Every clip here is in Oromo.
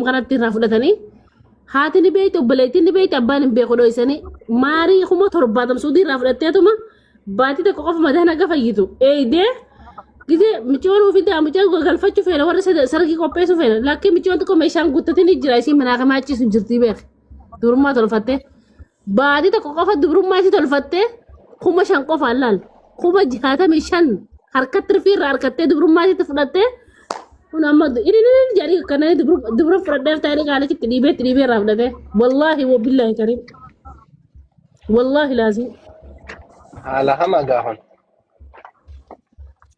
kanatti irraa fudhatanii haati ni beekti, obboleettiin ni beekti, abbaan hin beeku dho'isanii maarii 70,000 suudii irraa fudhatteetuma baatii tokko qofa mataa naga fayyitu eeydee gisee micoon ofitti mucaan galfachuu feena warra sargii qopheessuu feena lakkii micoon tokko meeshaan guuttatiin jira isiin manaa kamaachisu jirtii beek dubrummaa tolfattee baatii tokko qofa dubrummaa isii tolfattee 5,000 qofaan laal 65,000 harkatti rifii irraa harkattee dubrummaa isiitti fudhattee kun amma inni inni jedhanii kanneen dubra fudhadheef ta'anii qaalichitti dhiibee itti dhiibee irraa fudhatee wallaahi wabillaahi kariim wallaahi laazim. Haala hamaa gaafan.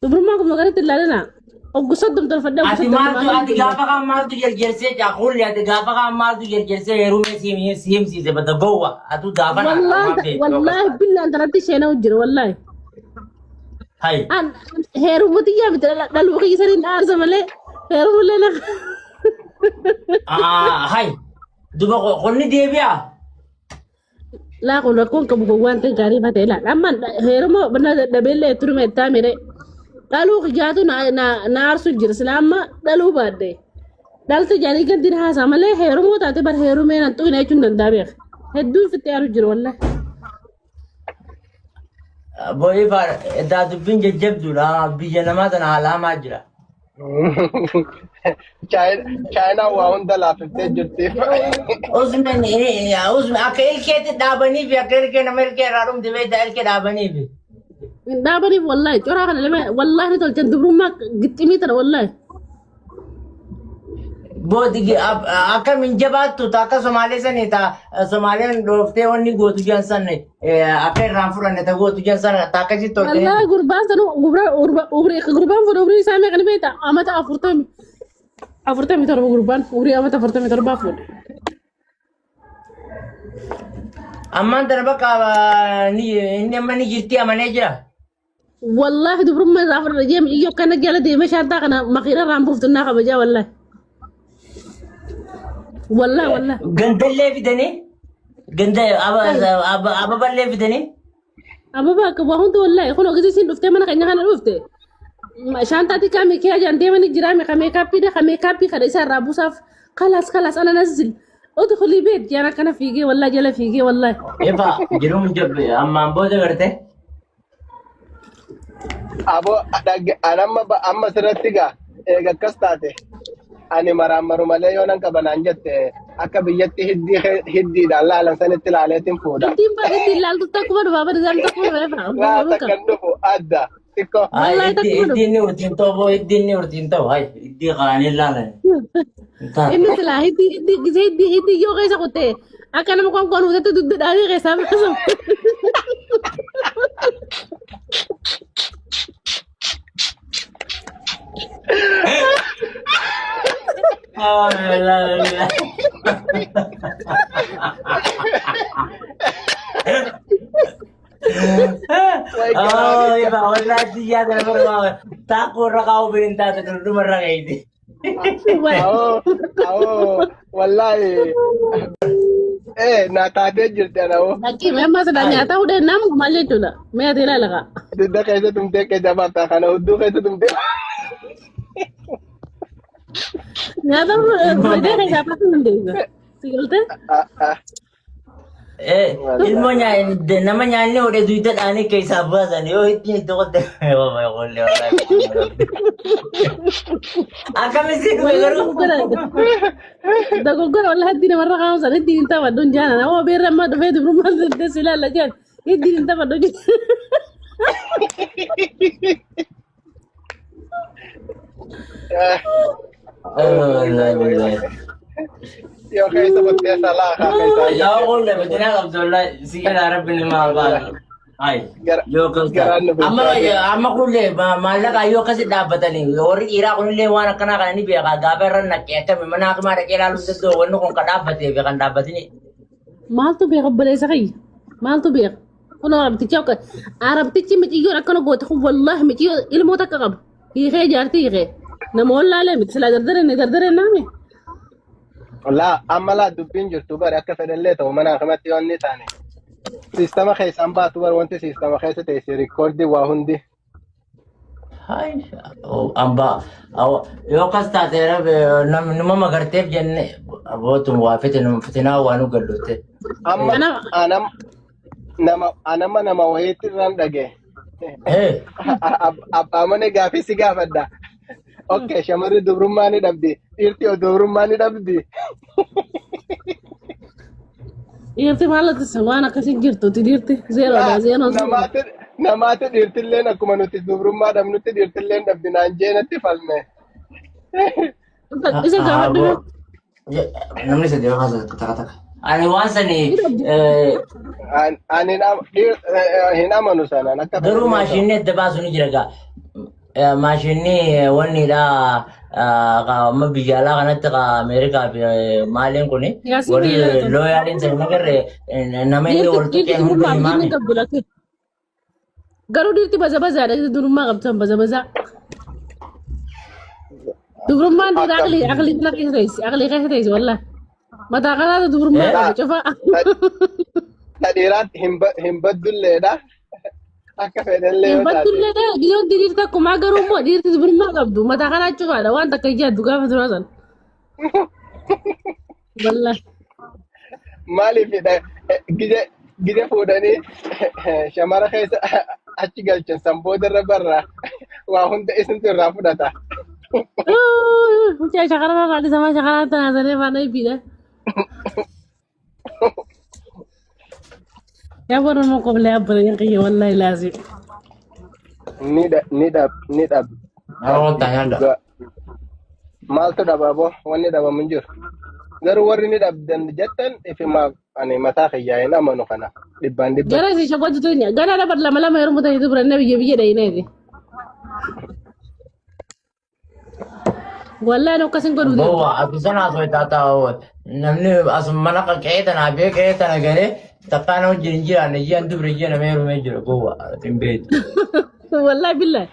Dubrummaa kun magariitti ilaalina. Oggu 30 tolfadhee oggu Ati 30 maaltu ati gaafa kaan maaltu jarjarsee jaakulli ati gaafa kaan maaltu jarjarsee heerumee si himsiise bada gowwa atu gaafa naa Wallaahi wallaahi billaan tanatti isheenaa jira wallaahi. Hay. An heerumutti yaa miti dhaluu kiyya saniin dhaarsa malee heerumullee na. Hay. Duba qonni deebi'a. Laa kun rakkoon qabu kun waan ta'e gaarii ta'e laal. Amma heeruma na dadhabeellee turme ittaa mire. Dhaluu kiyyaatu na na na aarsu jira sila amma dhaluu baadhe. Dhalti jedhanii gadi na haasaa malee heerumoo taate bar heerumee nan xuqina jechuun danda'a beeka. Hedduun fittee aaru jira wallahi. Boo'ee daa dubbiin jajjabduudha biyya namaa tana haala hamaa jira. Chaayinaan waa hunda laaffiftee jirti. Usman usman akka ilkeetti dhaabaniif akka ilkee nama ilkee irraa dhumte beektaa ilkee dhaabaniif. Hin dhaabaniif wallahi coraa kana lama wallahi ni tolchan dubrummaa gixximii tana wallahi. Boodi akka min jabaattu ta akka Somaalee sani ta Somaaleen dhooftee wanni gootu jiran san akka irraan fudhanne ta gootu jiran san ta akkasitti tolchee. Wallahi gurbaan sanu umrii gurbaan fuudhe umrii isaa meeqa ni beekta amata 47 gurbaan umrii amata 47 fuudhe. Ammaan tana bakka inni amma ni jirti amanee jira. Wallaahi dubrummaa irraa fudhadha jee mucayyoo akkana jala deemee shaantaa kana makiina irraan buuftu naa kabajaa wallaahi. Wallaahi wallaahi. Gandallee fidanii ganda ababallee fidanii. Ababa akka waa hundi wallaahi kun ogeessi isiin dhuftee mana keenya kana dhufte. Shaantaa xiqqaa miikiyaa jaan deemanii jiraa meeqa meekaappiidha ka meekaappii kana isa irraa buusaaf kalaas kalaas ana nazzil udkhulii beet jaan akkana fiigee wallaahi jala fiigee wallaahi. Efa jiruun jabbe ammaan booda garte. Aboo an amma amma sirratti gaa eega akkas taate ani maraammaru malee yoo nan qaba naan jette akka biyyatti hiddii hiddiidhaan laalan sanitti laaleetiin fuudha. Ittiin baga ittiin laaltu takkuma dhufaa bari isaan takkuma dhufaa efa. Laa takkan dhufu adda xiqqoo. Wallaahi takkuma dhufu. Iddiin ni urtiin ta'u boo iddiin ni urtiin ta'u hay iddii qaanii laalan. Inni silaa hiddii hiddii gisee hiddii hiddii yoo keessa kutte akka nama qoonqoon huutetti dugda dhaabee keessaa baasu. Way garaa Ifa wallaahi xiyyaa kana barbaada. Taakkoo irra kaa'uu fedhin taate durduma irra keeyte. Awoo awoo wallaahi na taatee jirti ana hoo. Lakkii mee amma silaa nyaata hudhee nama maal jechuudha. Mee ati ilaala kaa. Dugda keessa tumtee keessa baafta kana hudduu keessa tumtee. Nyaata hudhee keessaa baasuu dandeessa. Si galtee? Ilmoo nama nyaanni hodhe duyda dhaanii keessaa baasan yoo ittiin itti qotte akkamitti dhufe garuu. Dogoggora wallahi itti namarra kaa'u sana ittiin hin taphadhu hin jaalan. Amma beerra amma dhufee dubrummaan dandeessu ilaalla jaan ittiin hin taphadhu jaan. Yoo keessa qottee salaa haa keessaa. Yaa qolle bitinaa qabdu wallahi si jalaa rabbi nama haa baasu. Ay, yoo akkas Garaan nu amma bilchaate. amma kunillee maallaqa yoo akkasi dhaabbatanii warri dhiiraa kunillee waan akkanaa kana ni beeka gaafa irra naqee akkami mana hakimaa dhaqee ilaaluu hin danda'u wanni kun kan dhaabbatee fi kan dhaabbatini. Maaltu beeka obboleessa kiyya? Maaltu beeka? Kun arabtichi akka arabtichi miciyyoon akkana goote kun wallaahi miciyyoo ilmoo takka qaba. Hiikee jaartii hiikee. Nama wallaalee miti silaa dardareen dardareen naame. Laa amma laa dubbiin jirtu bari akka fedhallee ta'u mana akkamatti yoo inni taane siistama keessaan baatu bari wanti siistama keessa teesse rikoordii waa hundi. Hai, amba yoo akkas taate nama magarteef jenne abootum waa fitinum fitinaa waa nu gallutte. Amma Kanaaf anam nama anama nama wayiitti irraan dhage. Eh, Abbaa mana gaafii si gaafadha. Okay, shamarri dubrummaa ni dhabdi. Dhiirti dubrummaa ni dhabdi. Dhiirti maal ittisa waan akkasii jirtuuti dhiirti zeeroodha Laa zeeroo zeeroo. namaatti namaatti dhiirtilleen akkuma nuti dubrummaa dhabnutti dhiirtilleen dhabdi naan jeenatti falme. Isa gaafadhu aboo namni sadii bakka takka takka. Ani waan sani ni dhabdi. Ani hin amanu sanaan akka garuu fedhallee ta'u. maashinni adda baasu ni jira gaa. Maashinni wannidha amma biyya alaa kanatti Ameerikaa fi maaliin kuni Yaasiin warri biyya looyaaliin sana nagarre nama inni Dhiirti wal dhiirti tuqeen hunda dubrummaa abdiin himaami. hin qabdu lakkee. Garuu dhiirti baza bazaadha dubrummaa qabdu san baza bazaa. Dubrummaan dhiira Akkam. aqlii aqlii kana keessa teessi aqlii keessa teessi wallahi. Mataa kanaatu dubrummaa Eh? qaba cufa. Ta dhiiraatti hin baddulleedha. Akka fedhallee Hin yoo taate. baddullee gizoon dhiirti akkumaa garuu immoo dhiirti dubrummaa qabdu mataa kanaa cufaadha waan takka ijjaaddu gaafa turaa san. Wallahi. Maaliif gije gije fuudhanii shamara keessa achi galchan san boodarra barra waa hunda isintu irraa fudhata. Mucaa shakara faadhi samaa shakaraa tanaasanii faana ibiidha. Yaa warra nama qoblee abbana yan kiyya wallahi laazim. Ni dha ni dhab ni dhab Nama dhabdi nyaadha. dhugaa. Maaltu dhaba boo wanni dhabamu hin jiru. Garuu warri ni dhabdan jettan ifimaaf ani mataa kiyyaa hin amanu kana dhibbaan dhibbatti. Gara si shakwatu tunya gara dabar lama lama yeroo mutanii dubra na biyya biyya dhayineeti. Wallahi nu akkasin godhuu deemtu. Gowwa ati sana osoo taata namni asuma mana qe'ee tanaa fi qe'ee tana galee takkaa nama wajjin hin jiraanne ji'an dubri ji'a nama heerumee jira gowwa ati hin beektu. Wallahi billahi.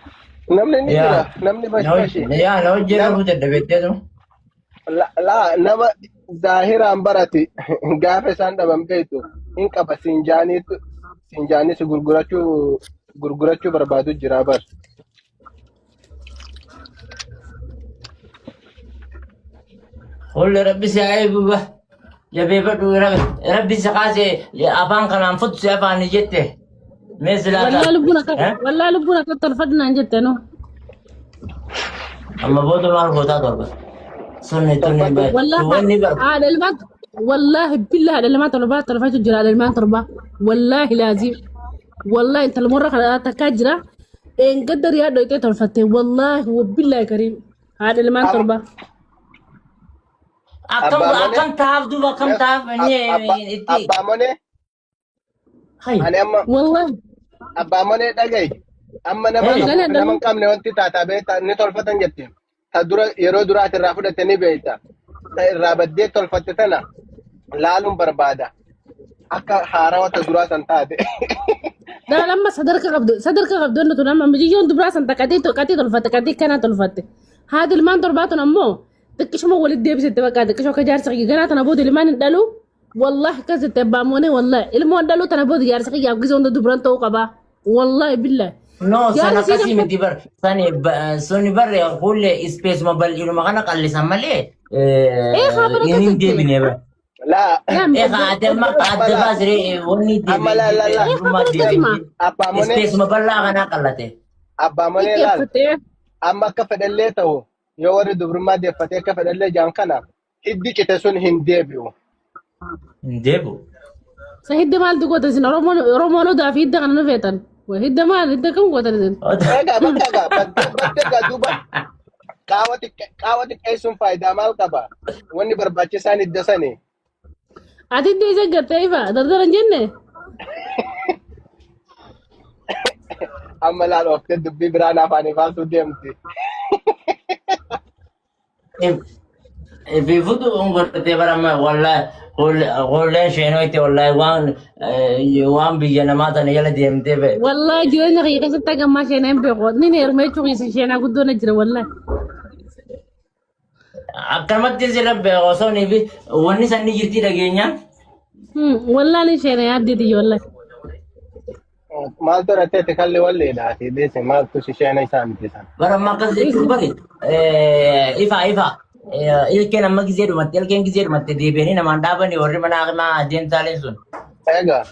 Namni ni jira Yaa namni bashbashi yaa na wajjin nama rafuu dadhabeettee laa nama zaahiraan barati gaafa isaan dhaban beektu hin qaba siinjaaniitu siinjaanii si gurgurachuu gurgurachuu barbaadu jira bar. Hulli rabbi si haa eegu ba. Jabeeffadhu rabbi si kaase afaan kanaan futtu si afaan jette. Mee silaa Wallahi lubbuun akka Eh? wallahi lubbuun akka tolfadhu naan jette no. Amma booda maal gootaa torba. Sunni tunni Tolfadhu. Wallahi wanni bar. haadha ilmaan wallahi billahi haadha ilmaan torbaa tolfachuu jira haadha ilmaan torbaa wallahi laazim wallahi intala morra kana takkaa jira Eengadda riyaa dhoyxee tolfatte wallaahi wabbillaahi kariim haadha ilmaan torba. Akkam Abbaa manee akkam tahaaf duuba akkam tahaaf inni itti. abbaa manee Hai. ani amma Wallaahi abbaa manee dhagayi amma nama Hey. gana nama hin qabne wanti taataa beektaa ni tolfatan jette ta dura yeroo duraati irraa fudhatte ni beekta ta irraa baddee tolfatte tana laaluun barbaada akka haarawa ta duraa san taate. Dhala amma sadarka qabdu sadarka qabdu inni tun amma mijiyyoon dubaraa san taqatee qaxii tolfatte qaxii kanaa tolfatte haati ilmaan torbaa tun ammoo xiqqishuma walitti deebisette bakka xiqqishoo akka jaarsa kiyya ganaa tana booda ilmaan hin dhalu wallahi akkas jette abbaa moonee wallahi ilmoon dhaluu tana booda jaarsa kiyyaaf gizee hunda dubaran ta'uu qabaa wallahi billahi No, san jaarsi sii akkasii miti bar. Sani suni bar kulle ispeesuma bal'inuma kana qallisan malee ee haa bara hin jette deebine bar. Laa yaa Eh ati amma amma adda laa baasiree wanni amma laa laa laa ee haa durummaa bara deebiin akkasuma abbaa monee ispeesuma bal'aa kanaa qallate. abbaa monee laal xiqqeeffattee amma akka fedhallee ta'u yoo warri dubrummaa deeffatee akka fedhallee jaan kana hiddi cite sun hin deebi'u. Hin deebi'u. Sa hidda maaltu goota isin Oromoon Oromoon odaa fi hidda kana nu feetan. Wa hidda maal hidda kam gootan isin? Egaa bakka egaa baddee baddee egaa duuba qaawa qaawa xiqqeessuun faayidaa maal qaba? Wanni barbaachisaan hidda sani. Ati hidda isa gartee ifa dardara hin jenne? Amma laal ooftee dubbii biraan afaanii baasuu deemti. Bifutu ungortee barama wallahi qolleen sheenootti wallahi waan waan biyya namaa tana jala deemtee ba'e. Wallahi jireenya kiyya keessatti hanga ammaa sheenaa hin beeku. Ni heeruma jechuun keessa sheenaa guddoo na jira wallahi. Akkanumatti si rabbe osoo ni fi wanni san ni jirti dhageenyaan. Wallahi ni sheenaa yaaddeeti wallahi. Maaltu irratti kalli walleedhaati deesse maaltu shisheena isaa miti san. Bara amma akkas jechuun bari ifa ifa ilkeen amma gizee dhumatte ilkeen gizee dhumatte deebi'anii namaan dhaabanii warri mana hakimaa deemtaaleen sun. Egaa.